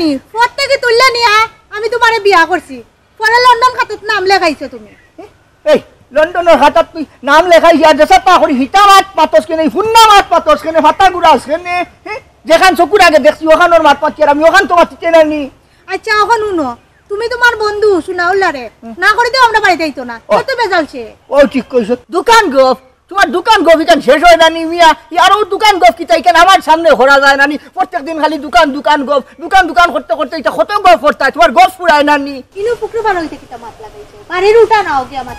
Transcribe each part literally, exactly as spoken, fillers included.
নি, পথ থাকি তুলিয়া নিয়া আমি তুমারে বিয়া করছি, পরে লন্ডন খাতত নাম লেখাইছো তুমি। এই, লন্ডনর খাতাত তুই নাম লেখাইছি, আর যেছা তা করি হিতা মাত মাতস কেনে, ফুন্না মাত মাতস কেনে, ফাতা ঘুরাস কেনে, হে? যেখান চকুর আগে দেখছি, ওখানর মাত মাতি আর আমি ওখান তো মাতিতে নানি। আচ্ছা, অখন হুনো, তুমি তুমার বন্ধু সুনাউল্লারে না করি দেও, আমরা বাড়িত আইতো না, ও। কত বেজাল সে। ও ঠিক কইছো, দোকান গপ, তুমার দোকান গপ ইখান শেষ অয় না নি মিয়া? ইয়ার ও দোকান গপ কিতা ইখান আমার সামনে করা যায় না নি? প্রত্যেক দিন খালি দোকান, দোকান গপ, দোকান, দোকান করতে করতে ইটা কত গপ করতায়, তুমার গপ ফুরায় না নি? ইনো পুকুর বারো হইতে কিতা মাত লাগাইছো? বাড়ির উঠা না ওকে আমার।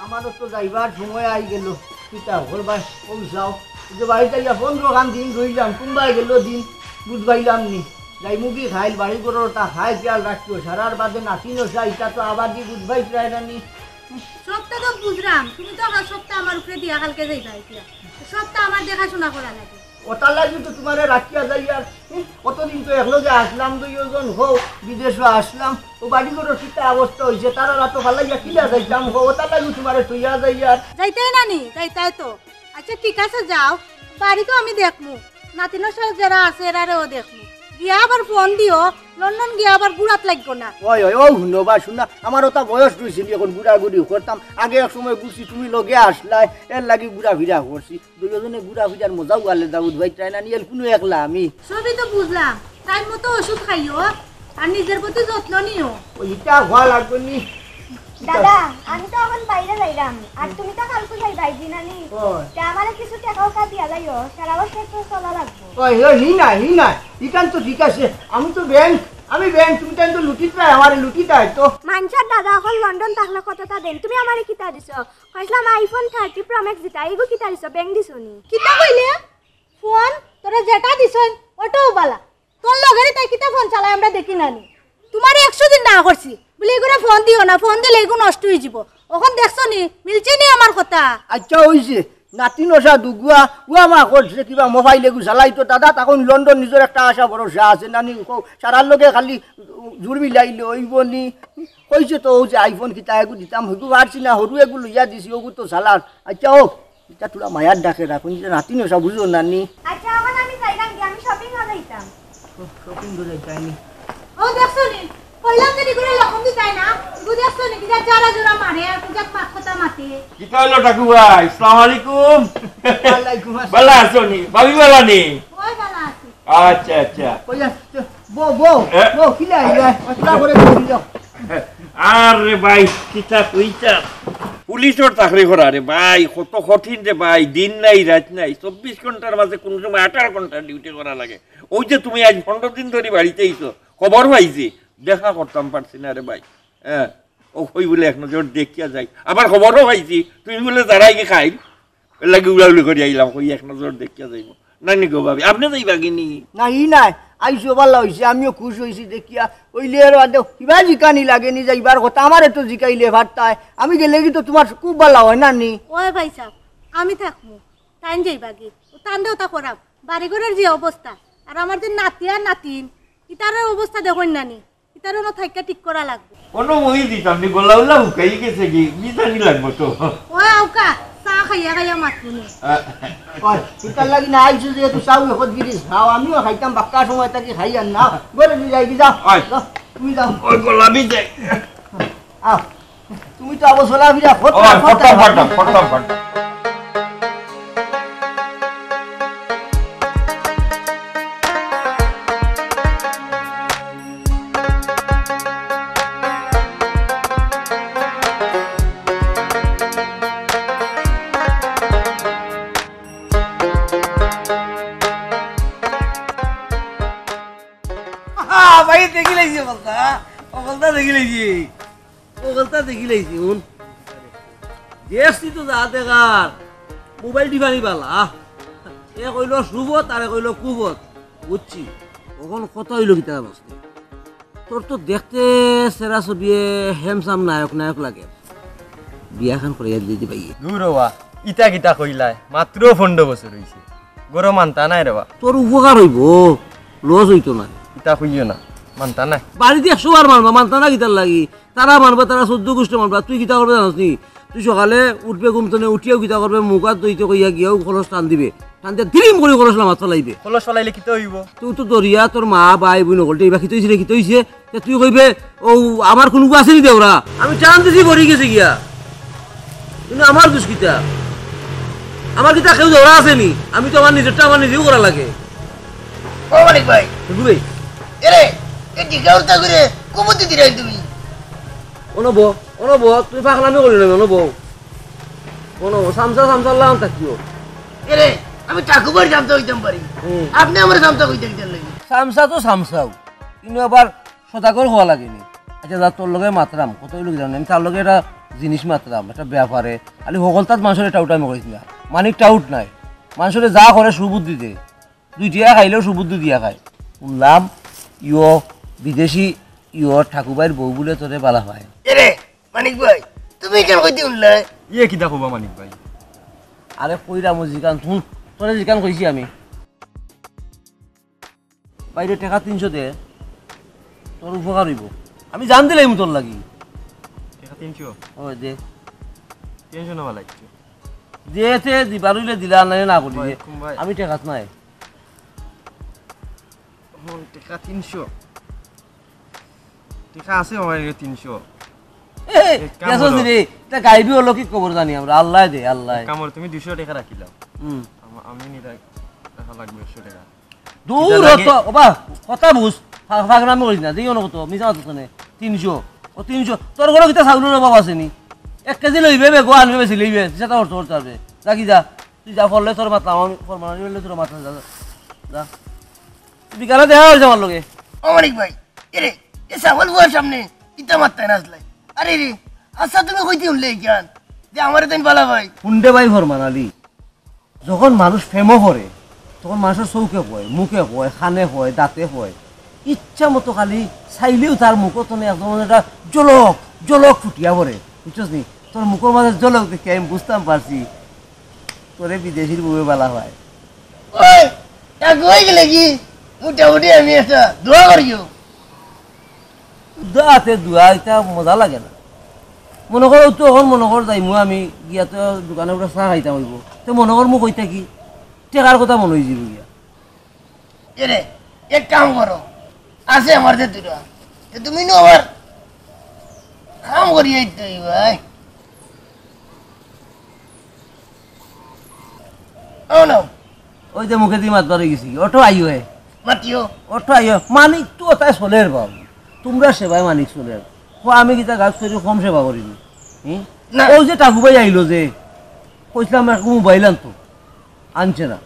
আমারও তো যাইবার সময় আই গেল। কিতা করবায়, ও যাও। যে বাড়িত আইয়া পনেরো খান দিন রইলাম, কুনবায় গেল দিন, বুঝবাইলাম নি। যাইমুগি খাইল, বাড়ি ঘরর তা খায় খেয়াল রাখিও। সারার বাদে নাতি নশা, ইটা তো আবাদি বুঝবায় প্রায় না নি। সবটা তো বুঝলাম, তুমি তো আমার সবটা আমার উপরে দিয়া কালকে যাইবা এতিয়া। সবটা আমার দেখাশোনা করা লাগে। ওটার লাগি তো তুমারে রাখিয়া যাইয়ার। হুম, কতদিন তো একলগে আসলাম, দুইজন হো, বিদেশো আসলাম। ও বাড়ি ঘরর কিতা অবস্থা হইছে, তারার তো ফালাইয়া কিলা যাইতাম হো, ওটার লাগি তুমারে থইয়া যাইয়ার। যাইতায় না নি, যাইতায় তো। আচ্ছা ঠিক আছে যাও, বাড়ি তো আমি দেখমু। নাতি নশা যেরা আছে এরারেও দেখমু। গিয়া আবার ফোন দিও, লন্ডন গিয়া আবার ঘুরাত লাগবো না। ওই, ওই, ও হুনো বা শুনা, আমার ওটা বয়স রইছে নি এখন ঘুরাঘুরি করতাম। আগে এক সময় ঘুরছি, তুমি লগে আসলায়, এর লাগি ঘুরাফিরা করছি। দুইজনে ঘুরাফিরার মজাও আলাদা, বুঝবায় তাই না নি? এর কুনু একলা আমি। সবই তো বুঝলাম, টাইম মতো ওষুধ খাইও, আর নিজের প্রতি যত্ন নিও। ও, ইটা হওয়া লাগবে নি। দাদা, আমি তো এখন বাইরে যাইলাম, আর তুমি তো কালকে যাইবায় জি নানি? ওই। তে আমারে কিছু টেকা উকা দিয়া যাইও, সারা বছর তো চলা লাগবো। ওই, ওই, হি না, হি না, ইখান তো ঠিক আছে। আমি তো ব্যাংক, আমি ব্যাংক, তুমি তাই তো লুটিত নাই, আমারে লুটিত আয় তো। মানষর দাদা অকল লন্ডন থাকলে কততা দেইন, তুমি আমারে কিতা দিছো? কইছলাম iPhone thirty Pro Max দিতা, এগু কিতা দিছো, ব্যাংক দিছো নি? কিতা কইলে? ফোন, তোরে যেটা দিছইন, ওটাও বালা। তোর লগেরে তাই কিতা ফোন চালায় আমরা দেখি না নি। তুমারে একশো দিন না করছি, বলে এগুরে ফোন দিও না, ফোন দিলে এগু নষ্ট হয়ে যাব। অখন দেখছো নি, মিলছে নি আমার কথা? আচ্ছা, হইছে। নাতি নশা দুগুয়া, ও আমার করছে কিবা মোবাইল এগু চালাইতো দাদা, তখন লন্ডন নিজর একটা আশা ভরসা আছে, নানি কও, সারার লগে খালি জুড় মিলাইলে হইব নি। কইছে তো, ও যে iPhone কিতা এগু দিতাম, হইগু পারছি না, হরু এগু লইয়া দিছি, ওগু তো চালার। আচ্ছা, ও ইটা থুড়া মায়ার ডাকে রাখুন, ইটা নাতি নশা বুঝো না নি। আচ্ছা, এখন আমি যাইলাম কি, আমি শপিং এ যাইতাম। শপিং করে যাইনি। ও দেখছো নি? কইলাম যে এগুরে লক্ষণ দি যায় না। বুঝাচ্ছ নি? কিতা জোরা জোরা মারে, আর বুঝাত মাত কথা মাতে। কিতা হইলো ঠাকুর ভাই? আসসালামু আলাইকুম। ওয়ালাইকুম আসসালাম। ভালা আছো নি? ভাবি ভালা নি? ওই ভালা আছি। আচ্ছা, আচ্ছা। কই যাস? বউ, বউ, এ? বউ, কিলা আইলা? অতলা করে বউ দিল। আরে ভাই, কিতা কইতা? পুলিশর চাকরি করা রে ভাই, কত কঠিন রে ভাই, দিন নাই রাত নাই, চব্বিশ ঘন্টার মাঝে কোন সময় আঠারো ঘন্টা ডিউটি করা লাগে। ওই যে তুমি আজ পনেরো দিন ধরি বাড়িত আইছো, খবর পাইছি, দেখা করতাম পারছি না রে ভাই। হ্যাঁ, ও কই বলে এক নজর দেখিয়া যাই, আবার খবরও পাইছি তুমি বলে যারাই কি খাই, এর লাগি উড়াউড়ি করি আইলাম, কই এক নজর দেখিয়া যাইব। নানি গো ভাবি, আপনি যাইবা গিনি? না, ই নাই, আইছো ভালা হইছে, আমিও খুশ হইছি দেখিয়া। ওই লের বাদে কিবা জিকানি লাগে নি যাইবার কথা, আমারে তো জিকাইলে পারতায়। আমি গেলে কি তো তোমার খুব ভালা হয় না নি? ওই ভাই সাহেব, আমি থাকমু, তাইন যাইবা গি। ও তান্দে ওটা করাম, বাড়ি ঘরের যে অবস্থা, আর আমার যে নাতি আর নাতিন, ইতার অবস্থা দেখইন না নি। ইতারে অনো থাইক্কা ঠিক করা লাগবো। অনো মই দিতাম নি, গলা উলা হুকাই গেছে গি, বিজানি লাগবো তো। ও আউকা, চা খাইয়া খাইয়া মাতমু নে। আ, ওই, ইতার লাগি না আইছো যেহেতু চাও এখন গিরিস খাও, আমিও খাইতাম বাক্কা সময় থাকি খাই আর না। ঘরে দি যাই, দি যাও। ওই। যাও, তুমি যাও। ওই গলা বিজে। আও। তুমি তো আবার চলাফিরা করতে ওই, পারতায় ফটো, না। Photo, photo, photo. দেখিলাইছি অকলতা, অকলতা দেখিলাইছি, অকলতা দেখিলাইছি। হুন, দেখছি তো যা দেখার, মোবাইল টিপানি বালা। এ কইলো সুবত, আরে কইলো কুবত। বুঝছি, অখন কথা অইলো কিতা বুঝতে। তোর তো দেখতে সেরা ছবিয়ে handsome নায়ক নায়ক লাগে। বিয়াখান করাইয়া দিলে দি ভাই। দূর হওয়া, ইতা কিতা কইলায়? মাত্র পনেরো বছর অইছে। গরো মানতা নায় রে বা। তোর উপকার অইবো, লস অইতো নায়। ইতা কইও না, মানতা নায়। বাড়িত একশো বার মানবা, মানতা না কিতার লাগি? তারা মানবা, তারা চৌদ্দ গুষ্টি মানবা। তুই কিতা করবে জানোস নি? তুই সকালে উঠবে ঘুম তনে, উঠিয়াউ কিতা করবে, মুখ আত ধইতে কইয়া গিয়াউ কলস টান দিবে। টান দিয়া দিরিম করি কলস লামাত ফালাইবে। কলস ফালাইলে কিতা অইবো? তুই তো দরিয়া, তোর মা, ভাই, বইন অকলতে ইবা কিতা অইছে রে, কিতা অইছে? তে তুই কইবে, "ও, আমার কুনু আছে নি দেওরা? আমি টান দিছি, ভরি গেছে গিয়া।" কিন্তু আমার দুষ কিতা? আমার কিতা কেউ দেওরা আছে নি? আমি তো আমার নিজেরটা আমার নিজেউ করা লাগে। ও মানিক ভাই। বুঝলি? এরে, এ কি গাউরতা করে কুবুদ্ধি দিরাই তুমি? অনো বও, অনো বও, তুমি পাগলামি করিও না, অনো বও। অনো বও, সামসা, সামসা লাগান থাকিও। এরে, আমি ঠাকুরবাড়ি সামসা অইতাম পারি। হুম। আপনে আমারে সামসা কইতা কিতার লাগি? সামসা তো সামসাউ, কিন্তু আবার সদাগর হওয়া লাগে নি। আচ্ছা, যা, তোর লগে মাতরাম, কত অইলো কি জানো? আমি তার লগে একটা জিনিস মাতরাম, একটা ব্যাপারে। খালি হকলতাত মানষরে টাউটামি করিস না। মানিক টাউট নায়, মানষরে যা করে সুবুদ্ধি দে। দুই টিয়া খাইলেও সুবুদ্ধি দিয়া খায়। শুনলাম, ইয়ো বিদেশি, ইয়ো ঠাকুরবাড়ির বউ বুলে তোরে বালা পায়। এরে, মানিক ভাই, তুমি কেন কইতে শুনলে? ইয়ে কিতা কবা মানিক ভাই? আরে কইরাম ও জিকান, হুন, তোরে জিকান কইছি আমি। বাইরে টেকা তিনশো দে, তোর উপকার অইবো। আমি জান দিলাইমু তোর লাগি। টেকা তিনশো? ওই দে। তিনশো নেওয়া লাগছে। দে তে দিবার অইলে দিলা, আর নাইলে না করি ভাই, দে। কম ভাই। আমি টেকাত নাই। হুন, টেকা তিনশো। টেকা আছে আমার কাছে তিনশো। এই, এক কাম গেছো করো। রে, এটা গাইবি অলৌকিক খবর জানি আমরা, আল্লায় দে, আল্লায়। এক কাম করো, তুমি দুইশো টেকা রাখিলাও। হুম। আমা-, আমি নি রাখ-, রাখা লাগবে একশো টেকা। দূর কিতা লাগে? হতো, ওবা, কথা বুঝ, ফা-, ফাগলামি করিস না, দেখিও না কত, মিছা মাতছ না, তিনশো, ও তিনশো, তোর ঘরো কিতা চাউলর অভাব আছে নি? এক কেজি লইবে, বেগো আনবে, বেশি লইবে, সেটা করতে করতে পারবে। যা কি যা, তুই যা, ফরলে তোর মাতলাম, আমি ফরমান আলী বললে তোর মাতলাম, যা, যা, যা। তুই বিকালে দেখা অইছে আমার লগে। ও মানিক ভাই, এরে, এ চাউল বুয়ার সামনে ইতা মাততায় না আসলে। আরে রে, আচ্ছা তুমি কইতে শুনলে কেন যে আমারে তাইন বালা ভাই? হুন দে ভাই ফরমান আলী, যখন মানুষ প্রেমও করে, তখন মানুষর চউখে কয়, মুখে কয়, কানে কয়, দাঁতে কয়, ইচ্ছা মতো খালি চাইলেও তার মুখো তনে একদম একটা জলক, জলক ফুটিয়া পড়ে, বুঝছস নি? তোর মুখর মাঝে জলক দেখি আমি বুঝতাম পারছি, তোরে বিদেশির বউয়ে বালা পায়। ওই, তা কই গেলে কি? মোটামুটি আমি একটা দোয়া করিও। দোয়াতে দোয়া, ইটা মজা লাগে না। মনো করো তো, অখন মনো কর যাইমু আমি, গিয়া তো দোকানো পুরা চা খাইতাম অইবো। তে মনো কর মু কইতা কি, টেকার কথা মনো অইযিবো গিয়া। এরে, এক কাম করো, আছে আমার যে দুটা, তে তুমি নু আমার কাম করিয়া দিতে অইবো, ভাই। ও না। ওই যে মুখেদি মাতবার অই গেছে কি? অটো আইও হে। মাতিও। অটো আইও। মানিক তো তাই চলের বাবু। তুমরার সেবায় মানিক চলের। ও আমি কিতা গাছ করি কম সেবা করিনি? হুম? না। ওই যে টাকু ভাই আইলো যে, কইছিলাম এক মোবাইল আনতো, আনছে না।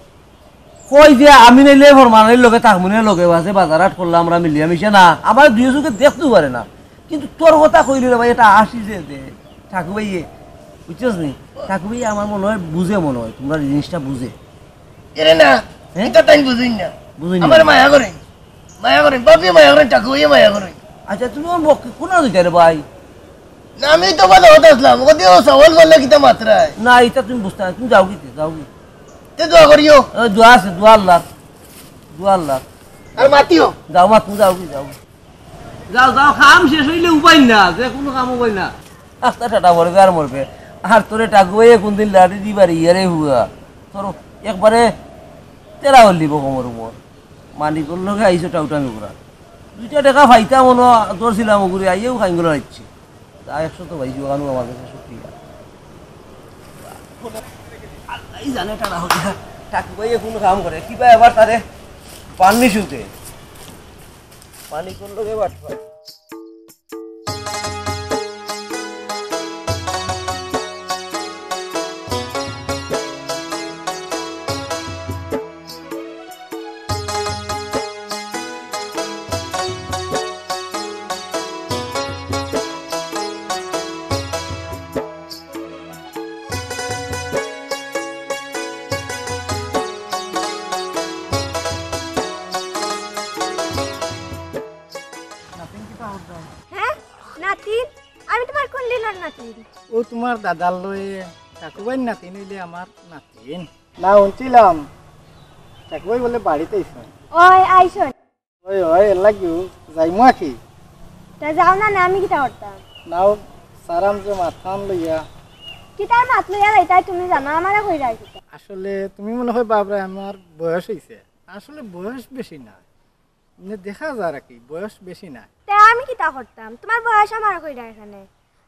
কই যে আমি নাইলে ফরমানের লগে থাকমু নে, লগে বাসে বাজার হাট করলাম আমরা মিলিয়া মিশে না, আমার দুই চোখে দেখতেও পারে না। কিন্তু তোর কথা কইলি রে ভাই, এটা আসি যে দে, ঠাকু ভাইয়ে, বুঝছস নি? ঠাকু ভাইয়ে আমার মনে হয় বুঝে, মনে হয় তোমরা এই জিনিসটা বুঝে। এরে না, হ্যাঁ? এটা তাই বুঝুন না। বুঝুন না। আমার মায়া করে, মায়া করে, বাপে মায়া করে, ঠাকু ভাইয়ে মায়া করে। আচ্ছা, তুমি আমার বক্কে কোন দিতে রে ভাই? না, আমি তো বাদে হতে আসলাম, ওকে দিয়ে সওয়াল করলে কিতা মাত্রায়? না, এটা তুমি বুঝতে না, তুমি যাও কি, যাও কি? তে দোয়া করিও। ও, দোয়া আছে, দোয়া আল্লাহ, দোয়া আল্লাহ। আর মাতিও। যাও মা, তুমি যাও কি, যাও। যাও, যাও, কাম শেষ অইলে উপায় না, যে কোনো কাম উপায় না। আস্তা টাটা মরবে আর মরবে। আর তোরে টাকু ভাইয়ে কোনদিন লাঠি দিবার ইয়ারে হুয়া। তোর একবারে তেরা হল দিব কোমর উপর। মানিকর লগে আইছো টাউটামি করা। দুইটা টেকা পাইতাম মনো ধরছিলাম ওগুরে, আইয়েও খাইগুলো আইছে। তা একশো তো পাইছি, ওখানেও আমার কাছে সত্যি না। আল্লাহ জানে টাকা হইয়া। টাকু ভাইয়ে কোন কাম করে, কি ভাই আবার তারে পাননি শুতে। পানি কোন লোকে বাটপার। হ্যাঁ? নাতিন? আমি তোমার কোন লীলার নাতিন? ও তোমার দাদার লগে, ঠাকুরবাইর নাতিন অইলে আমার নাতিন। না, হুনছিলাম, ঠাকুরবাই বলে বাড়িত আইছইন। ওই, আইছইন। ওই, ওই, এর লাগিও যাইমু আর কি। তা যাও না, না, আমি কিতা করতাম? নাও, সারাম যে মাথান লইয়া। কিতার মাত লইয়া যাইতায় তুমি জানো, আমারে কইরায় কিতা? আসলে তুমি মনে হয় ভাবরায় আমার বয়স অইছে। আসলে বয়স বেশি না। মানে দেখা যার আর কি, বয়স বেশি না। তে আমি কিতা করতাম? তোমার বয়স আমারে কইরায় কেনে?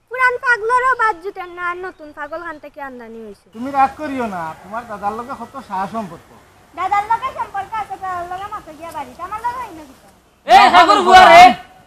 পুরান পাগলরও বাদ জুটের না, আর নতুন পাগল কান থাকি আমদানি অইছে। তুমি রাগ করিও না, তোমার দাদার লগে কত সারা সম্পর্ক। দাদার লগে সম্পর্ক আছে, দাদার লগে মাতো গিয়া বাড়িত, আমার লগে অইলো কিতা? এ, না, ঠাকুর না, বুয়া রে।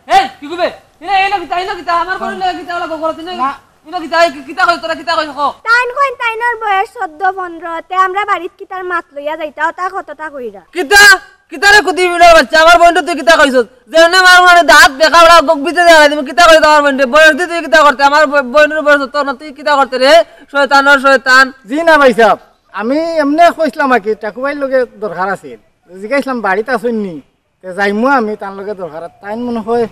না। এ, কি কইবে? এ, এ, ইনো কিতা, ইনো কিতা, আমার বইনর লগে কিতা অলা করতে নাই? না। ইনো কিতা, এ, কিতা কইছ তোরা, কিতা কইছ ক? তাইন কইন, তাইনর বয়স চৌদ্দ পনরো, তে আমরা বাড়িত কিতার মাত লইয়া যাইতা, অতা কততা কইরা। কিতা? কিতারে কুদি বিড়ার বাচ্চা, আমার বইনরে তুই কিতা কইছস? যেমনে মার মানে দাঁত বেকা বেড়া গগবিতে দেখা দিমু, কিতা কইছ আমার বইনরে? বয়স দি তুই কিতা করতে? আমার ব-, বইনর বয়স তোর না, তুই কিতা করতে রে? শয়তানর শয়তান। জি না ভাইসাব, আমি এমনে কইছলাম আর কি, ঠাকুরবাইর লগে দরকার আছিল। জিগাইছলাম বাড়িত আছইন নি? তে যাইমু আমি, তান লগে দরকার। তাইন মনে হয়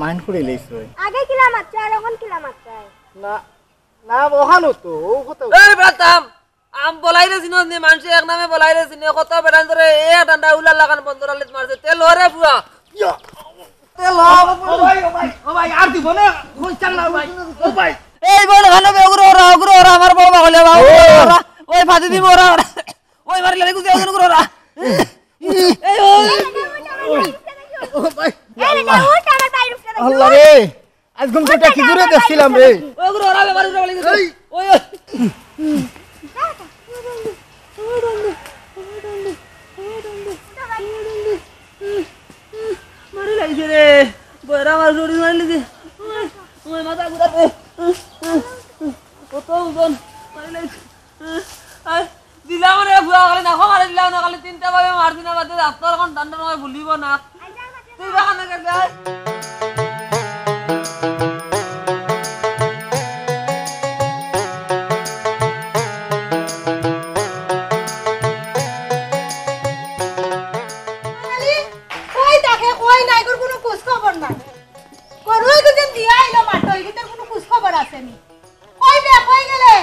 mind করিলাইছইন। আগে কিলা মাতছায়, আর অখন কিলা মাতরায়? না, না, অখানউ তো, অউ কথা। এই বেটা থাম, আম বলাইরে চিনস নি, মানষে এক নামে বলাইরে চিনে, কত বেটাইন্তরে এ ডান্ডা উলার লাখান বন্দর আলিত মারছে, তে ল রে বুয়া। ইয়া। তে ল। ও ভাই, ও ভাই, ও ভাই, আর দিব না, কইছাল না ভাই, ও ভাই। এই বল, খানো বে, ওগুলো ওরা, ওগুলো ওরা, আমার বউ বাগলে বাবু, ওরা, ওই ফাঁদি দিব ওরা, ওরা। ওই মারি লাগে, গুজে ওজন করে ওরা। এই, ওই। ও ভাই, এই বেটা, উঠ, আমার পায়ের উপরে দেখো। আল্লাহ রে, আজ ঘুম থেকে কি করে দেখছিলাম রে? ওই করে ওরা, আমার উপরে গেছে। এই। ওই, ওই। মারি লাগছে রে। বয়রা আমার শরীর মারি লাগছে। ওই, ওই মাথা ঘুরাতে। কত ওজন। মারি লাগছে। আয়, দিলাম রে ফুয়া, খালি নাকো মারি দিলাম না, খালি তিনটা ভাবে মারছি না, বাদে ডাক্তার অখন ঠান্ডা নয় ভুলিব না। তুই বাগানে গেলে আয়। আরে, কই থাকে, কই নাই, এগুর কুনু খোঁজ খবর নাই। গরু এগু যে দিয়া আইলো মাঠো, এগুর কুনু খোঁজ খবর আছে নি? কই বে, কই গেলে?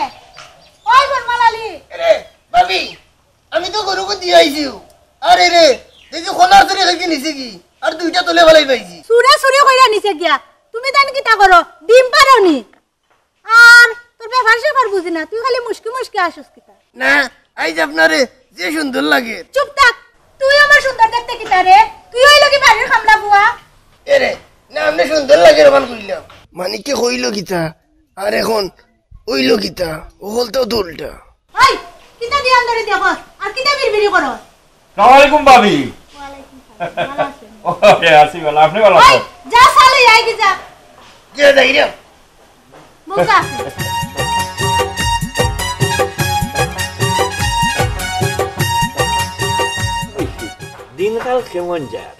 ওই বনমাল আলী। এরে, ভাবি, আমি তো গরুগু দিয়া আইছি। আরে রে, দেখি খোলার চুরি খাইকে নিছে কি? আর দুইটা তলে ফালাই পাইছি। চুরা চুরি কইরা নিছে গিয়া। তুমি তাইন কিতা করো? ডিম পারো নি? আর তোর ব্যাপার স্যাপার বুঝি না, তুই খালি মুশকি মুশকি আসস কিতা? না, আইজ আপনারে যে সুন্দর লাগে। চুপ থাক, তুই আমার সুন্দর দেখতে কিতা রে? তুই অইলো কি বাড়ির কামলা বুয়া? এরে, না, আপনি সুন্দর লাগে রে, মান কইলাম। মানিকে কইলো কিতা? আর এখন অইলো কিতা? অকলতাউ তো উল্টা। ওই, কিতা দিয়া আন্দরে দিয়া কস? আর কিতা বিড়বিড়ি করস? সালাম আলাইকুম ভাবি। ওয়ালাইকুম সালাম, ভালা আছইন? ওরে, আছি ভালা, আপনি ভালা ওই, আছইন? যা সালে, আই কি যা। কে যাই রে? বউকা আছে। দিনকাল কেমন যার?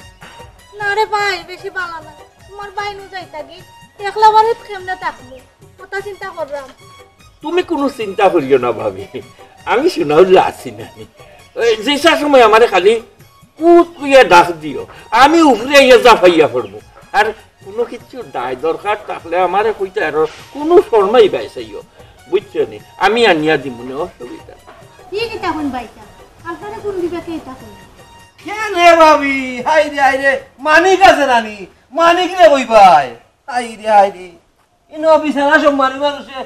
না রে ভাই, বেশি ভালা না। তোমার বাইনু যাইতা গি, একলা বাড়িত কেমনে থাকবো? কথা চিন্তা করলাম। তুমি কুনু চিন্তা করিও না ভাবি, আমি সোনাউল্লা আছি না নি। ওই যেসা সময় আমারে খালি কুত কইয়া ডাক দিও, আমি উপরে আইয়া জাফাইয়া পড়মু। আর কুনু কিচ্ছু দায় দরকার থাকলে আমারে কইতায় পারো, কুনু শরমাইবায় চাইও, বুঝছো নি? আমি আনিয়া দিমু নে, অসুবিধা নাই। ই কিতা কইন ভাইসাব? আপনারে কুন বিবেকে ইতা কইন? কেনে ভাবি? হায় রে, হায় রে, মানিক আছে না নি? মানিকরে কইবায়। হায় রে, হায় রে। ইনো বিছানা সব মারি মানুষে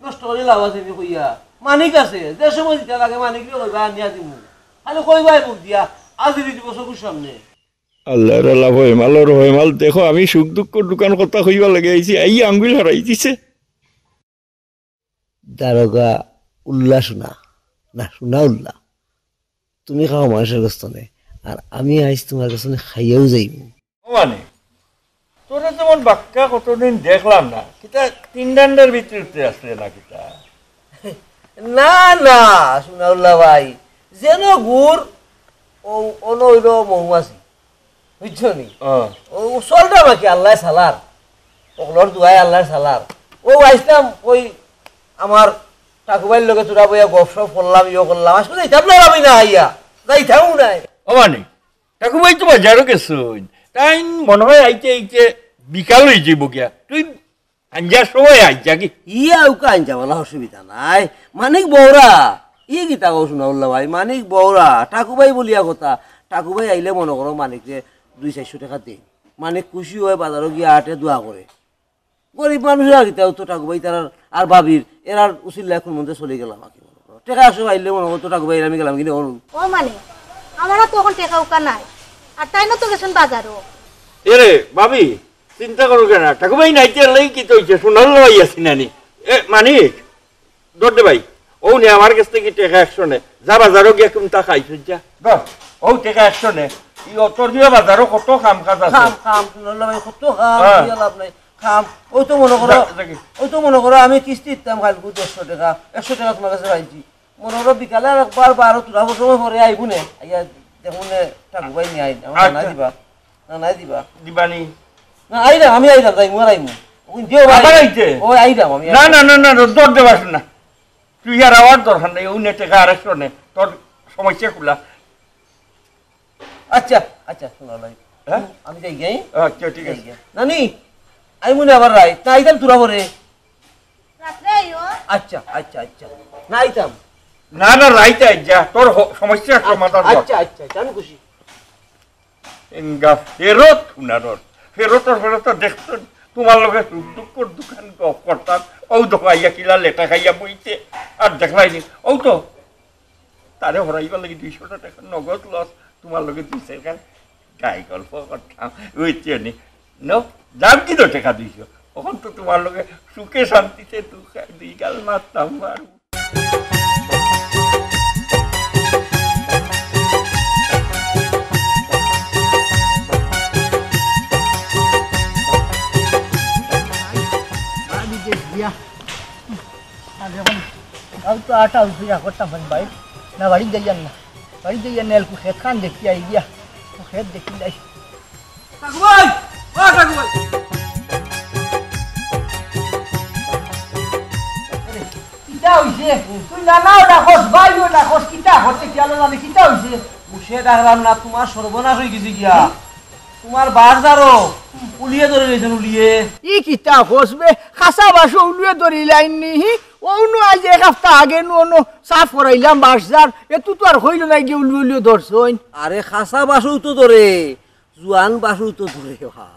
নষ্ট করি লাভ আছে নি কইয়া? মানিক আছে, যে সময় যেতা লাগে মানিকরে কইবায় আনিয়া দিমু। খালি কইবায় মুখ দিয়া, আজি দিবো চকুর সামনে। আল্লাহর আল্লাহ, ভয়মালর ভয়মাল, দেখো আমি সুখ দুঃখ দুকান কথা কইবার লাগি আইছি, আইয়া আঙ্গুল হারাই দিছে। দারোগা উল্লা সোনা, না সোনা উল্লা, তুমি খাও মানুষর গস্তনে, আর আমি আইজ তোমার গস্তনে খাইয়াউ যাইমু। ও মানে, তোরে যেমন বাক্কা কতদিন দেখলাম না, কিতা তিন ডান্ডার ভিতরে উঠতে আসলে না কিতা? না, না, সোনাউল্লা ভাই, যেন গুড়, ও, অনো অইলো মৌমাছি, বুঝছো নি? হ্যাঁ। ও, ও চলটা বাকি আল্লাহ সালার, ওগুলোর দুয়ায় আল্লাহ সালার। ও আইসলাম, ওই আমার ঠাকুরবাড়ির লগে তোরা বইয়া গপ সপ করলাম, ইয়ে করলাম, আসলে যাইতাম না আমি না আইয়া, যাইতামও নাই। ও মানে, ঠাকুরবাড়ি তো বাজারও গেছইন, তাইন মনে হয় আইতে আইতে বিকাল অই যাইবো গিয়া, তুই আঞ্জার সময় আইস যা কি? ইয়া উকা আঞ্জা বলা অসুবিধা নাই। মানিক বউরা, ই কিতা কও সোনাউল্লা ভাই, মানিক বউরা, ঠাকু ভাই বলিয়া কথা, ঠাকু ভাই আইলে মনো করো মানিকরে দুই চাইরশো টেকা দেইন। মানিক খুশি অয়, বাজারো গিয়া আটে দোয়া করে। গরিব মানুষ আর কিতা, অউ তো ঠাকু ভাই তারার আর ভাবির, এরার উছিলায় কুনমন্তে চলি গেলাম আর কি মনো করো। টেকা একশো আইলে মনো করো তো ঠাকু ভাই আমি গেলাম কিনা অরু। ও মানে, আমারও তো অখন টেকা উকা নাই, আর তাইনও তো গেছইন বাজারো। এরে ভাবি, চিন্তা করো কেনে? ঠাকু ভাই নাই, তে লাগি কিতা অইছে? সোনাউল্লা ভাই আছি নানি। এ মানিক, ধর দে ভাই, অউ নে আমার গেছ থাকি টেকা একশো নে, যা বাজারো গিয়া কুনতা খাইস যা। ধর, অউ টেকা একশো নে, ই অত দিয়া বাজারো কত কাম কাজ আছে। কাম, কাম, সোনাউল্লা ভাই, কত কাম, হ্যাঁ। দিয়া লাভ নাই। কাম, অউ তো মনো করো, যা, যা কি? অউ তো মনো করো আমি কিস্তি দিতাম কাইলকু দেড়শো টেকা, একশো টেকা তুমার গেছে পাইছি। মনো করো বিকালে আর একবার বারো তুরা সময় পরে আইবো নে, আইয়া দেখমু নে ঠাকু ভাই নিয়া আইন, আমার আচ্ছা। জানাই দিবা, জানাই দিবা। দিবানি? না, আইরাম, আমি আইরাম, যাইমু আর আইমু। ওই দিও ভাই। আবার আইতে? ওই আইরাম আমি, না, আইরাম। না, না, না, না, দর দেবাস না। তুই আর আওয়ার দরকার নাই, অউ নে টেকা আর একশো নে, তোর সমস্যা খুলা। আচ্ছা, আচ্ছা, সোনাউল্লা ভাই। হ্যাঁ? আমি যাই গিয়া, হ্যাঁ? আচ্ছা, ঠিক আছে। যাই গিয়া। নানি, আইমু নে আবার রাইত, না আইতাম তুরা পরে। রাত্রে আইও। আচ্ছা, আচ্ছা, আচ্ছা। না আইতাম। না, না, রাইত আইস যা, তোর হ-, সমস্যা সমাধান কর। আচ্ছা, আচ্ছা, আচ্ছা, আমি খুশি। এঙ্গা ফেরত হুনারর। ফেরতর ফেরত দেখছইন, তুমার লগে সুখ দুঃখর দুখান গপ করতাম, অউ দেখো আইয়া কিলা লেটা খাইয়া বইছে, আর দেখলায়নি, অউ তো তারে হরাইবার লাগি দুইশো টেকা নগদ লস, তুমার লগে দুই চাইরখান গাই গল্প করতাম, বুঝছো নি? ন, যার কি তো টেকা দুইশো, অখন তো তুমার লগে সুখে শান্তিতে দু-, দুই গাল মারতাম আর। বাড়ি যে গিয়া। আর এখন তাও তো আটা উঠে যা করতাম ভাই, ভাই। না, বাড়ি যাইয়ার না। বাড়ি যাইয়ার না, একটু খেত খান দেখি আই গিয়া। ও খেত দেখি যাই। ঠাকু ভাই! ও ঠাকু ভাই! আরে, কিতা অইছে? তুই নানাও ডাকস, ভাইও ডাকস, কিতা করতে কি আলো জানে, কিতা অইছে? মুশে ডাকলাম না, তুমার সর্বনাশ অই গেছে গিয়া। তুমার বাঁশঝাড়ো উলিয়ে ধরি লাইছইন, উলিয়ে। ই কিতা কস বে? খাসা বাঁশো উলিয়ে ধরি লাইন নি? হি? অউ নু আইজ এক হাপ্তা আগে নু অনো সাফ করাইলাম বাঁশঝাড়। এ তুই তো আর কইল না গিয়া উলিয়ে উলিয়ে ধরছইন। আরে খাসা বাঁশো তো ধরে, জুয়ান বাঁশো তো ধরে হা।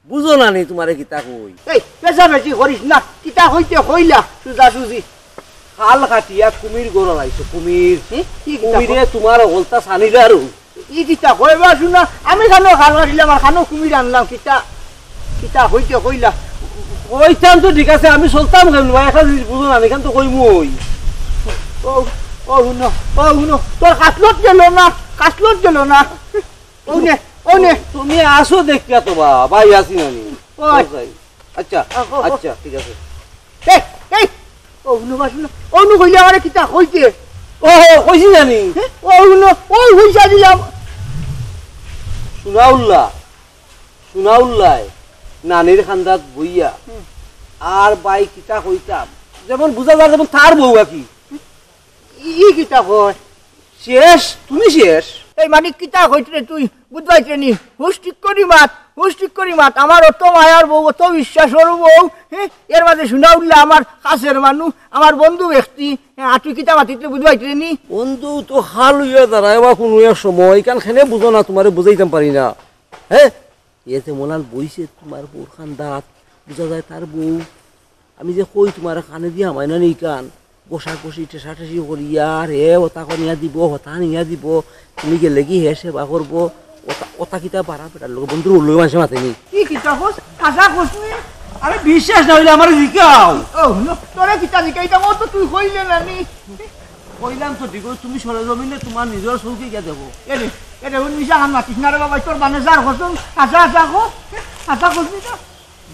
বুঝো না নি তুমারে কিতা কই? এই, বেশাবেশি করিস না। কিতা কইতে কইলা, সুজাসুজি। খাল কাটিয়া কুমির ঘরো লাইছে, কুমির। হি? কি কিতা কুমিরে কয়? তুমার অবস্থা সানিলারু। ই কিতা কয় বা শুনা, আমি খানো খাল কাটিলাম আর খানো কুমির আনলাম, কিতা, কিতা কইতে কইলা? কইতাম তো ঠিক আছে, আমি চলতাম কেমনে বা, একটা জিনিস বুঝো না, এখান তো কইমু ওই। ও, ও হুনো, ও হুনো, তোর কাতলত গেল না, কাতলত গেল না। ও নে, ও নে। তুমি আসো দেখিয়া তো বা, ভাই আসি নানি। ওই। আচ্ছা, আচ্ছা, ঠিক আছে। এই, এই, ও হুনো বা শুনো, ও হুনো কইলে আমারে কিতা কইতে? ও, কইছি জানি। হে? ও হুনো, ও হুইসা দিলাম। সোনাউল্লা, সোনাউল্লায় নানির কান্দাত বইয়া। হুম। আর ভাই কিতা কইতাম? যেমন বুঝা যায় যেমন তার বউ আর কি। ই কিতা কয়? শেষ, তুমি শেষ। এই মানিক, কিতা কইতরে তুই? বুঝবাইতরে নি? হুশ ঠিক করি মাত, হুশ ঠিক করি মাত। আমার অত মায়ার বউ, অত বিশ্বাসর বউ, হে? এর মাঝে সোনাউল্লা আমার কাছের মানুষ, আমার বন্ধু ব্যক্তি, হে? আর তুই কিতা মাতিতরে বুঝবাইতরে নি? বন্ধু তো হাল অইয়া দাঁড়ায় বা কুনু এক সময়, ইখান খেনে বুঝো না, তুমারে বুঝাইতাম পারি না, হে? এতে মনাল বইছে তুমার বউর কান্দাত, বুঝা যায় তার বউ। আমি যে কই তুমার কানে দিয়া হামায় না নি কান, ঘষাঘষি ঠেসাঠেসি করিয়া, আর হে ওতা কনিয়া দিব, হতা নিয়া দিব, তুমি গেলে কি হে সেবা করবো, ওতা, ওতা কিতা বাড়া বেটার লগে বন্ধুর লগে মানষে মাতেনি। কি কিতা কস? কাজা কস নি? আরে বিশ্বাস না অইলে আমারে জিকাও। ও, হুনো, তোরে কিতা জিকাইতাম, ও তো তুই কইলে না নি। কইলাম তো ঠিক, তুমি সরেজমিনে তুমার নিজর চউখে গিয়া দেখো। এরে, এরে, ওই মিছা খান মাতিস না রে বাবা, তোর মানে যার কসম, হাছা হাছা কো, হাছা কস নি তো।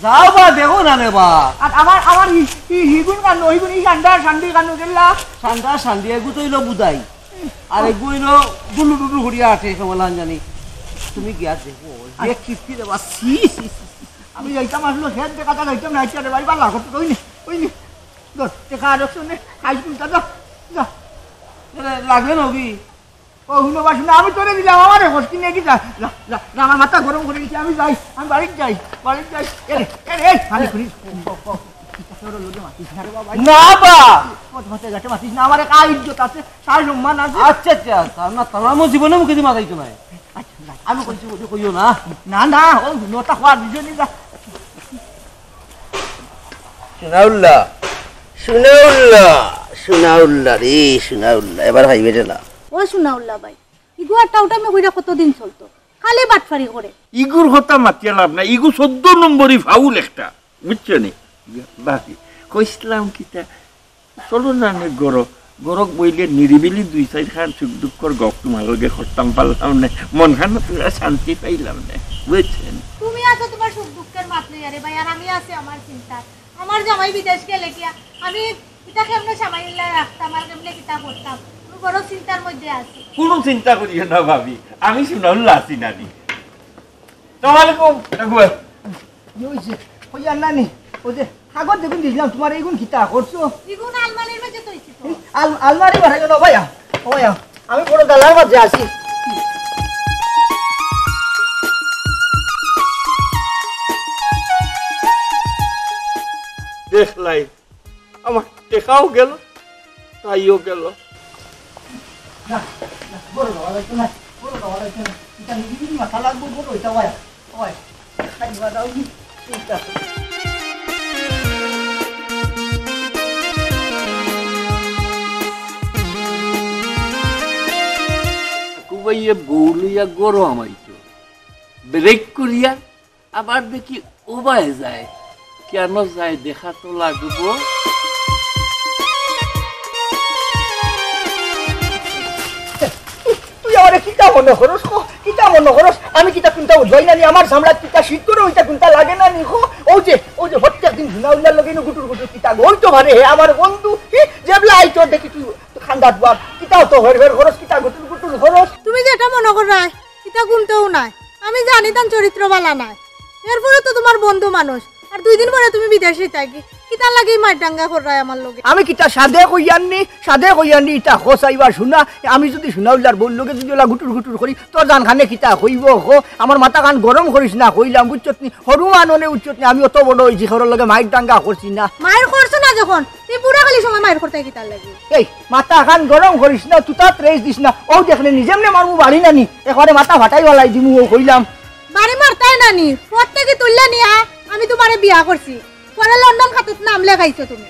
যাও বা, দেখো না রে বা। আর আমার, আমার হি-, হি-, হিগুন কানো, হিগুন ই সান্ডা, সান্ডি কানো গেলা। সান্ডা, সান্ডি, এগু তো অইলো বুদাই। আর এগু অইলো ডুলু ডুলু করিয়া আটে, কেমন জানি। তুমি গিয়া দেখো, যে কিস্তি রে বা, ছি, ছি, ছি, ছি। আমি যাইতাম আসলে খেত দেখা তা যাইতাম না, আচ্ছা রে ভাই, ভালা করতে তো অইনি, অইনি। ধর, দেখা আর শুনে, খাই কোনটা, যা, যা। এ, লাগবে না, অভি? ও, হুনো বা, হুনো, আমি তোরে দিলাম, আমারে কষ্ট নিয়ে কি যা, যা, যা, যা, আমার মাথা গরম করে দিছি, আমি যাই, আমি বাড়িত যাই, বাড়িত যাই। এরে, এরে, এই, আমি করি। তোর লগে মাতিস না রে বাবা। না বা। ও, তোমার তো যাকে মাতিস না, আমার এক ইজ্জত আছে, সার সম্মান আছে। আচ্ছা, আচ্ছা, তা না, তাহলে আমার জীবনে মুখে দিয়ে মাতাইতো না। আচ্ছা, না, আমি কইছি, ওটা কইও না। না, না, ও নটা হওয়ার দুজনই যা। সুনাউল্লাহ, সুনাউল্লাহ, সুনাউল্লাহ রে, সুনাউল্লাহ, এবার খাইবে রে না। ও সুনাউল্লাহ ভাই, ইগু আর টাউটামি কইরা কতদিন চলতো? খালি বাটফারি করে। ইগুর কথা মাতিয়া লাভ না, ইগু চোদ্দ নম্বরই ফাউল একটা, বুঝছো নি? বাকি কইছিলাম কিতা, চলো না নে গরো, গরক বইলে নিরিবিলি দুই চাইর খান সুখ দুঃখর গপ তোমার লগে করতাম পারলাম না, মন খান পুরা শান্তি পাইলাম না, বুঝছেন? তুমি আছো তোমার সুখ দুঃখের মাত লইয়া রে ভাই, আর আমি আছি আমার চিন্তা। আমার জামাই বিদেশ গেলে গিয়া আমি ইটা কেমনে সামাইল্লা রাখতাম আর কেমনে কিতা করতাম, আমি বড় চিন্তার মধ্যে আছি। কোনো চিন্তা করিও না ভাবি, আমি সুনাউল্লাহ আছি নানি। সালাম আলাইকুম। কি হইছে? ওই আর নানি, ওই যে কাগজ দেখুন দিছিলাম তোমার, এইগুন কিতা করছো? ইগুন আলমারির মাঝে তো হইছে তো। এই আল-, আলমারি বানাইও না ভাইয়া, ও ভাইয়া, আমি বড় দালার মাঝে আছি। দেখলাই, আমার টেকাও গেল, তাইও গেল। না, না, বড় বাবা লাগতো না, বড় বাবা লাগতো না। এটা নিজে নিজে মাথা লাগবো, বড় এটা ওয়া, ওয়া। খালি বাবা দাও নি, ঠিক আছে। কুবাইয়ে বউ লইয়া গরো আমাইতো। ব্রেক করিয়া আবার দেখি উবায় যায়। কেন যায় দেখা তো লাগবো। তুই আমারে কিতা মনে করস কো? কিতা মনে করস? আমি কিতা কুন্তা উজবাই না নি? আমার চামড়াত কিতা শীত করে ওইটা কুন্তা লাগে না নি কো? ও যে, ও যে প্রত্যেক দিন হুনাউল্লার লগে ইনো গুটুর গুটুর কিতা গো? ওই তো মানে হে আমার বন্ধু, হি, যেবলা আইতো দেখি তুই খান্দাত বাপ, কিতা তো হের হের করস, কিতা গুটুর গুটুর করস? তুমি যেটা মনে কররায়, ইটা কুন্তাও নায়। আমি জানি তান চরিত্র বালা নায়, এরপরে তো তোমার বন্ধু মানুষ। আর দুই দিন পরে তুমি বিদেশে থাকি, কিতার লাগি মাইর ডাঙ্গা কররায় আমার লগে? আমি কিতা সাদে কইয়ার নি, সাদে কইয়ার নি, ইটা খোসাইবা শুনা। আমি যদি হুনাউল্লার বউর লগে যদি ওলা গুটুর গুটুর করি, তোর জান খানে কিতা কইবো কো? আমার মাথা খান গরম করিস না, কইলাম, বুঝছত নি? হরু আননে উঠছত নি, আমি অত বড় হইছি, ঘরর লগে মাইর ডাঙ্গা করছি না। মাইর করছো না যখন, তুই পুরা খালি সময় মাইর করতে কিতার লাগি? এই, মাথা খান গরম করিস না, তুতাত রেস দিস না। ও দেখলে নিজে এমনে মারমু বাড়ি নানি, একবারে মাথা ফাটাই ফালাই দিমু, ও কইলাম। বাড়ি মারতায় নানি, পথ থাকি তুললে নিয়া আমি তোমারে বিয়া করছি। পরে লন্ডন খাতাত নাম লেখাইছো তুমি।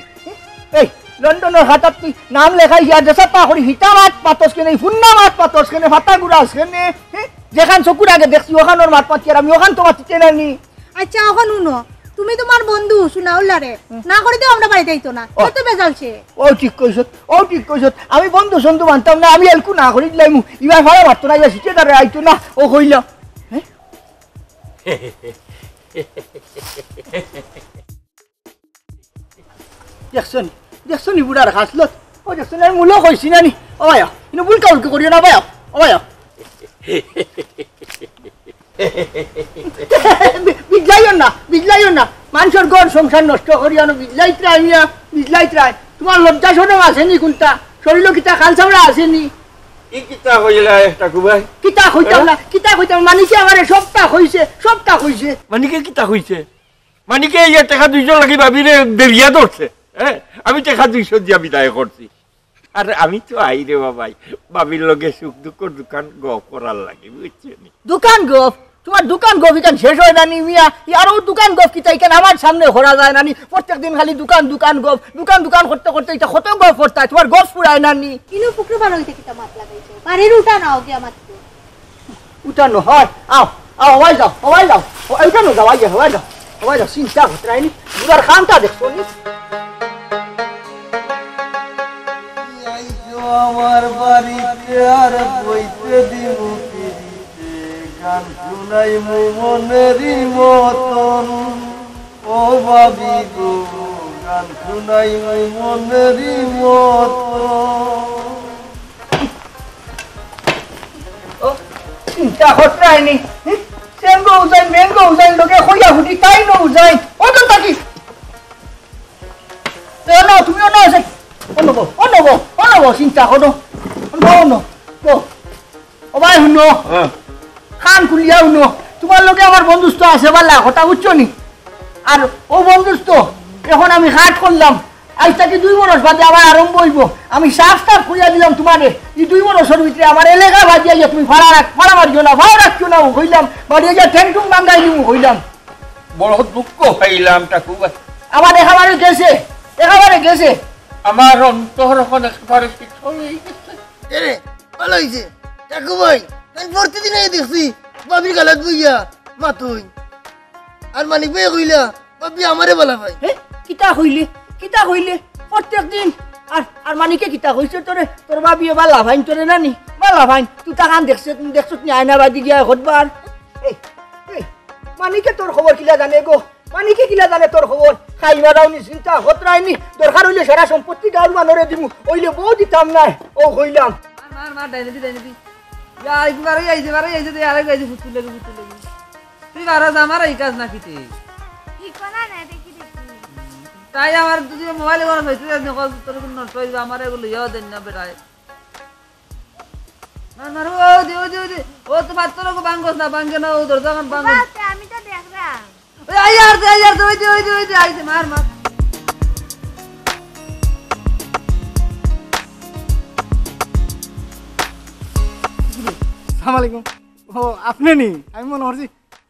এই, লন্ডনর খাতাত তুই নাম লেখাইছি, আর দেশাত তা করি হিতা মাত পাতস কেনে, ফুন্না মাত পাতস কেনে, ফাটা গুড়া আছে কেনে, হ্যাঁ? যেখান চকুর আগে দেখছি, ওখানোর মাত পাতি, আর আমি ওখান তো মাতিতে নানি। আচ্ছা, অখন হুনো, তুমি তোমার বন্ধু সুনাউল্লারে না করি দেও, আমরা বাড়িত আইতো না। ও। কত বেজাল সে। ও ঠিক কইছত, ও ঠিক কইছত। আমি বন্ধু সন্ধু মানতাম না, আমি এলকু না করি দিলাইমু। ইবার ফাড়া মারতো না, ইবার সিটে দাঁড়ায় আইতো না, ও কইল। হ্যাঁ? দেখছো নি? দেখছো নি বুড়ার খাসলত? ও দেখছো নি, আমি মূলো কইছি না নি? ও ভাইয়া, ইনো ভুল কাউকে করিও না ভাইয়া, ও ভাইয়া। বি-, বিজলাইও না, বিজলাইও না। মানষর ঘর সংসার নষ্ট করিয়া আনো, বিজলাইত রায় মিয়া, বিজলাইত রায়। তোমার লজ্জা শরম আছে নি কুন্তা? শরীরো কিতা খাল চামড়া আছে নি? ই কিতা কইলা একটা কুবাই? কিতা কইতাম হ্যাঁ? না, কিতা কইতাম? মানিকে আমারে সবটা কইছে, সবটা কইছে। মানিকে কিতা কইছে? মানিকে এই টেকা দুইশো লাগি ভাবিরে বেরিয়া ধরছে, হ্যাঁ? আমি টেকা দুইশো দিয়া বিদায় করছি। আর আমি তো আই রে বাবাই, ভাবির লগে সুখ দুঃখ দোকান গপ করার লাগি, বুঝছো নি? দোকান গপ? তোমার দোকান গপ ইখান শেষ হয় না নি মিয়া? ই আরো দোকান গপ কিতা ইখান আমার সামনে করা যায় না নি? প্রত্যেক দিন খালি দোকান, দোকান গপ, দোকান, দোকান করতে করতে ইটা কত গপ করতায়, তোমার গপ ফুরায় না নি? ইনো ফুকরে বারো হইতে কিতা মাত লাগাইছো? বাড়ির উঠা না ওকে আমার তো। উঠানো হয়, আও, আও, হবাই যাও, হবাই যাও, ও, উঠানো যাও, হবাই যাও, হবাই যাও, হবাই যাও, চিন্তা করতে রাইনি, বুড়ার খানটা দেখছো নি? আইছো আমার বাড়িতে আর বইতে দিমু পিড়িতে, গান শুনাইমু মনেরই মতন। ও ভাবি গো, গান শুনাইমু মনেরই মতন। ও, চিন্তা করতে হয়নি। হুম? সেঙ্গো উজাইন, মেঙ্গো উজাইন, লোকে কইয়া হুদি তাই নো উজাইন। ও তো তাকি। এ, ও না, তুমি ও না, সে, ও নবো, ও নবো, ও নবো, চিন্তা করো। ও নবো, ও নবো। ও ভাই, হুনো, হ্যাঁ। কান খুলিয়া হুনো, তুমার লগে আমার বন্ধুত্ব আছে, বালা কথা, বুঝছো নি? আর অউ বন্ধুত্ব অখন আমি কাট করলাম। আইজ থাকি দুই বরস বাদে আবার আরম্ভ অইবো। আমি সাফ সাফ কইয়া দিলাম তুমারে, ই দুই বরসর ভিতরে আমার এলাকা বাদ দিয়া তুমি ফাড়া রাখ-, ফাড়া মারিও না, ফাড়া রাখিও না, কইলাম, বাড়ি গিয়া ঠ্যাং টুং ভাঙ্গাই দিমু, কইলাম। বড় দুঃখ পাইলাম, ঠাকুর। আমার একেবারে গেছে, একেবারে গেছে। আমার অন্তর অখন একেবারে শীতল অই গেছে। এরে, ভালা অইছে। ঠাকুর ভাই, আমি প্রতিদিন আইয়া দেখছি, ভাবির গালাত বইয়া মাতইন। আর মানিক ভাইয়ে কইলা, ভাবি আমারে বালা পায়। হে? কিতা কইলে? কিতা কইলে? প্রত্যেক দিন। আর, আর মানিকে কিতা কইছে তোরে? তোর ভাবিয়ে বালা পাইন তোরে নানি? বালা পাইন। তুই তাকান দেখছে, দেখছত নি আয়না বাদি গিয়া একবার? এই, এই, মানিকে তোর খবর কিলা জানে গো? মানিকে কিলা জানে তোর খবর? খাই মারাও নি, চিন্তা হতরাই নি। দরকার অইলে সারা সম্পত্তি গাঁওর মানষরে দিমু, অইলে বউ দিতাম নায়। অউ কইলাম। মার, মার, মার, ডাইনে দি, ডাইনে দি। ইয়া, একবার এই আইছে, বার এই আইছে, দে, আরেক আইছে, ফুতুর লাগি, ফুতুর লাগি। তুই বারো যা, আমার এই কাজ না কিতে। কি কোনা না, দেখি, দেখি। তাই আমার যদি মোবাইল ঘরে হইতে যাস না, কল তোর কোনো নষ্ট হয়ে যাবে, আমার এগুলো ইয়েও দেন না বেটায়। না, না, ও দে, ও দে, ও দে। ও তো পাত্র লোক ভাঙ্গস না, ভাঙ্গে না, ও দরজা খান ভাঙ্গস। বাবা, আমি তো দেখলাম। ওই আই আর দে, আই আর দে, ওই দে, ওই দে, ওই দে, আই দে, মার, মার। আসসালামু আলাইকুম। ও, আপনে নি? আমি মনে করছি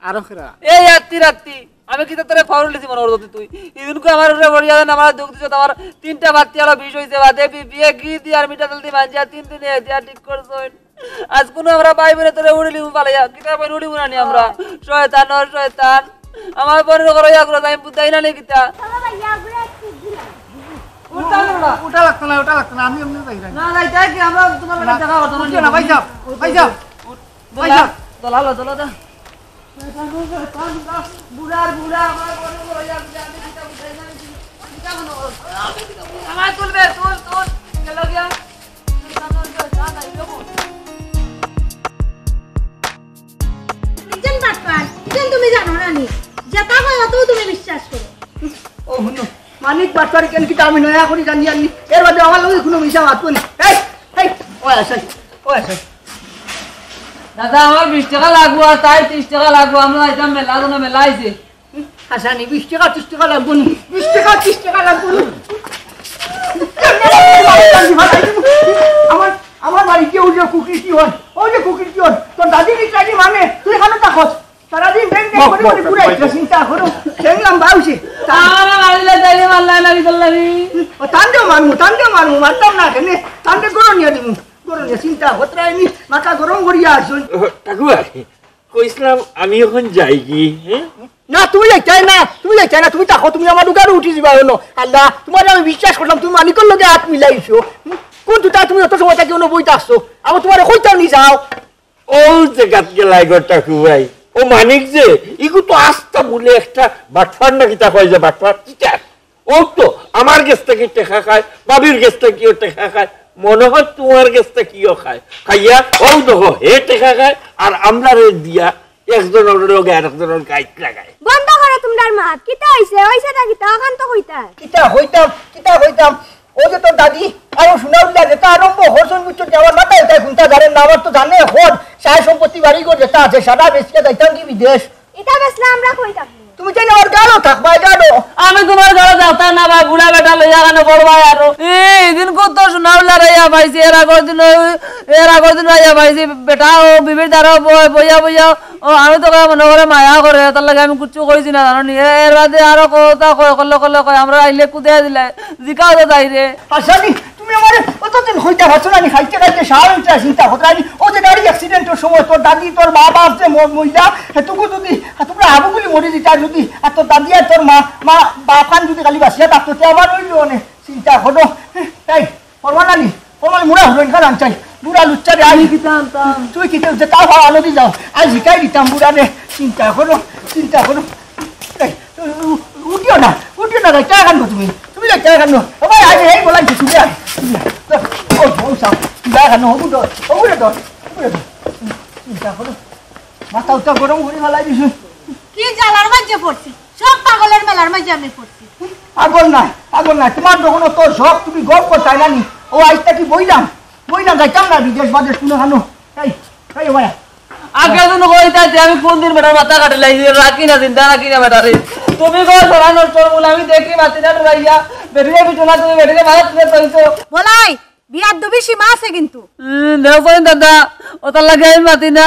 আরো খেরা। এই আত্তি রাত্তি, আমি কিতা তোরে ফাউল দিছি মনে করছিস তুই? ইদিনকু আমার উপরে বড়িয়া দেন, আমার দুখ দিছত, আমার তিনটা বাতি আলো বিষ হইছে, বাদে বি-, বিয়ে কি দি আর মিঠা তেল দি মানছি, আর তিন দিনে দিয়া ঠিক করছইন। আজ কোনো আমরা ভাই বোনে তোরে উড়িলিমু ফালাইয়া, কিতা ভাই উড়িমু না নি আমরা? শয়তান, ও শয়তান। আমার বড় করে ইয়া করে, আমি বুঝাই না নি কিতা? বাবা, ইয়া করে একটু ঘুরা। উঠা না, উঠা। উঠা লাগতো না, উঠা লাগতো না, আমি এমনি যাই না। না, না, এটা কি আমরা তোমার লগে না, দেখা করতাম না। উঠো না, ভাই সাহেব, ভাই সাহেব, ভাই সাহেব। দলা, দলা, দলা, দলা। বুড়ার বুড়া, আমার বড় বড় ইয়া, আমি কিতা বুঝাই না, আমি কিতা মনে করো? আমার তুলবে, তুল, তুল, গেল গিয়া। একজন বাটপার, ইজন তুমি জানো না নি? যেটা কয় অতও তুমি বিশ্বাস করো। ও হুনো, মানিক বাটপার কেন কিতা আমি নয়া করি জানি আনি। এর বাদে আমার লগে কোনো মিছা মাতবো নি। এই, এই, ও আছে, ও আছে। দাদা, আমার বিশ টাকা লাগবো আর তাই ত্রিশ টাকা লাগবো। আমরা যাইতাম মেলা, কোনো মেলা আইছে। হাসানি, বিশ টাকা, ত্রিশ টাকা লাগবো নি? বিশ টাকা, ত্রিশ টাকা লাগবো নি? আমার, আমার বাড়িতে ওই যে কুকির কি হয়? ওই যে কুকির কি হয়? তোর দাদি কি চাকরি মানে? তুই এখানে থাকস? সারাদিন ব্যাং ব্যাং করে করে ঘুরাই, চিন্তা করো। দেখলাম বাউসি। আমার বাড়িতে যাইলে মারলাই না, বিকল্লাবি। ও, তান্ডে মারমু, তান্ডে মারমু, মারতাম না কেনে? তান্ডে গরম নিয়ে দিমু। গরম নিয়ে চিন্তা হতরাইনি, মাথা গরম করিয়া আসুন। ঠাকুর, কইছিলাম আমি এখন যাই কি, হ্যাঁ? না, তুমি যাইতায় না, তুমি যাইতায় না, তুমি থাকো, তুমি আমার উগারে উঠি যাবা হনো। আল্লাহ, তোমার আমি বিশ্বাস করলাম, তুমি মানিকর লগে হাত মিলাইছো। হুম? কোন দুটা তুমি অত সময় থাকি অন্য বইতে আসছো? আমি তোমারে কইতাম নি যাও। ও যে গাত গেলাই গো ঠাকু ভাই, ও মানিক যে, ইগু তো আস্তা বলে একটা বাটপার না কিতা কয় যে বাটপার, চিটার। ও তো আমার গেছ থাকি টেকা খায়, ভাবির গেছ থাকিও টেকা খায়, মনে হয় তোমার গেছ থাকিও খায়। খাইয়া ও দেখো, হে টেকা খায়, আর আমরারে দিয়া একজনর লগে আরেকজনর গাইত লাগায়। বন্ধ করো তোমরার মাত। কিতা হইছে? হইছে তা কিতা? অখান তো কইতা। কিতা হইতাম, কিতা হইতাম? ও যে তোর দাদি, আর ও শোনা উল্লা যেটা আরম্ভ হরসন বুঝছো যে আমার মাথায় তাই ঘুমটা ধরেন না, আমার তো জানে হর, সারা সম্পত্তি বাড়ি ঘর যেটা আছে, সারা বেচিয়া যাইতাম কি বিদেশ। ইটা বেচলে আমরা কই থাকবো? তুমি চাইলে আমার গাড়ো থাকবা, গাড়ো। আমি তোমার গাড়ো থাকতাম না বা বুড়া বেটা লইয়া কেন পড়বায় আরো। এই দিন কত শোনা উল্লা রাইয়া পাইছি, এর আগর দিন ওই, এর আগর দিন রাইয়া পাইছি, বেটা ও বিবির দ্বারা বই-, বইয়া বইয়া, ও আমি তো কয় মনে করে মায়া করে, তার লাগে আমি কিচ্ছু কইছি না, জানো নি? এ-, এর বাদে আরো কথা কয়, করলে করলে কয়, আমরা আইলে কুদে দিলে, জিকাও তো তাই রে। আসানি, তুমি আমারে অতদিন হইতে পারছো না নি, খাইতে খাইতে সারা হইতে চিন্তা হতো না নি। ও যে গাড়ি অ্যাক্সিডেন্টের সময় তোর দাদি, তোর মা বাপ যে ম-, মইলা, হে তুকু যদি, হে তোমরা হাবুগুলি মরে দিতা যদি, আর তোর দাদি আর তোর মা, মা, বাপ খান যদি খালি বাঁচিয়া থাকতো, তে আমার হইলো অনেক চিন্তা হতো। তাই, পরওয়ানা নি, পরওয়ানা মুড়া হলো, এখানে আনছাই। বুড়া লুচ্চা রে, আই। আমি কিতা আনতাম? তুই কিতা, যে তাও ভাড়া আনো দি যাও। আই শিখাই দিতাম বুড়া রে, চিন্তা করো, চিন্তা করো। এই, উ-, উ-, উঠিও না, উঠিও না, যাইতে এখান তুমি। তুমি যাইতে এখান। ও ভাই, আজ এই বলাই যে তুমি আয়। তুমি আয়। ও, ও, সাও, তুমি এখান, ও, উঠো, ও, উঠে ধর, উঠে ধর। চিন্তা করো। মাথা উঠা গরম করে ফালাই দিছো। কি জ্বালার মাঝে পড়ছি? সব পাগলের মেলার মাঝে আমি পড়ছি। পাগল নাই, পাগল নাই। তোমার যখন অত শখ, তুমি গপ করতাই না নি? ও, আইজ থাকি বইলাম, বইলাম, যাইতাম না বিদেশ বাদেশ কোনো খানো। এই, এই মায়া। আগে তুমি কইতা যে আমি কোন দিন বেটার মাথা কাটিলাই, রাখি না, জিন্দা রাখি না বেটারে। তুমি কও সরা নষ্ট বলে আমি দেখি মাতি না ডরাইয়া, বেটিরে পিছনা তুমি বেটিরে মারা তুলে তইছো। বলাই, বিয়ার দুবি সীমা আছে কিন্তু। দেখছেন দাদা, ওটার লাগে আমি মাতি না।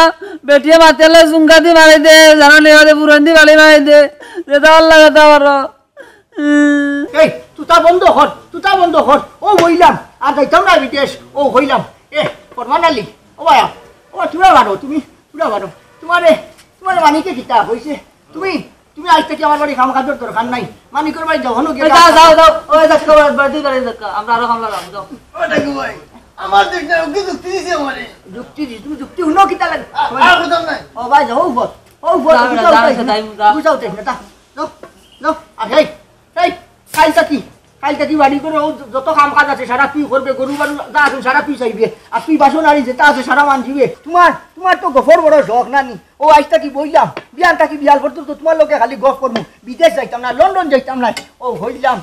বেটিয়ে মাতিয়ালে জুঙ্গা দি মারি দে, জানা নেই ওদের পুরান দি বাড়ি মারি দে, যেটা ভালো লাগে তা করো। এই, তুতা বন্ধ কর, তুতা বন্ধ কর। ও বইলাম, আর যাইতাম না বিদেশ। ও হইলাম। এ, ফরমান আলী, ও ভাইয়া, ও তুরা বারো, তুমি তুরা বারো। তোমারে, তোমারে মানিকে কিতা হইছে? তুমি, তুমি আজ থেকে আমার বাড়ি কাম কাজের দরকার নাই। মানিকর বাড়ি যাও, হনো গিয়ে যাও, যাও, যাও। ওই যাক্কা, বাড়ি বাড়ি যাক্কা, আমরা আরো কামলা যাবো, যাও। ও টাকু ভাই, আমার দেখ না, ওকে যুক্তি দিছে আমারে। যুক্তি দি, তুমি যুক্তি হুনো কিতা লাগে? আর কথা নাই। ও ভাই, যাও উপর, ও উপর, যাও, বুঝাও যাও, তাই, যাও, যাও। বুঝাও তাই, না, যাও, যাও। আর এই, এই, কাইল থাকি, কাইল থাকি বাড়ি করে ও যত কাম কাজ আছে সারা তুই করবে, গরু বারু যা আছে সারা তুই চাইবে, আর তুই বাসন আরি যেটা আছে সারা মানজিবে। তোমার, তোমার তো গফর বড় শখ না নি? ও আজ থাকি বইলাম, বিয়ান থাকি বিয়াল পর্যন্ত তোমার লগে খালি গফ করমু, বিদেশ যাইতাম না, লন্ডন যাইতাম না। ও হইলাম,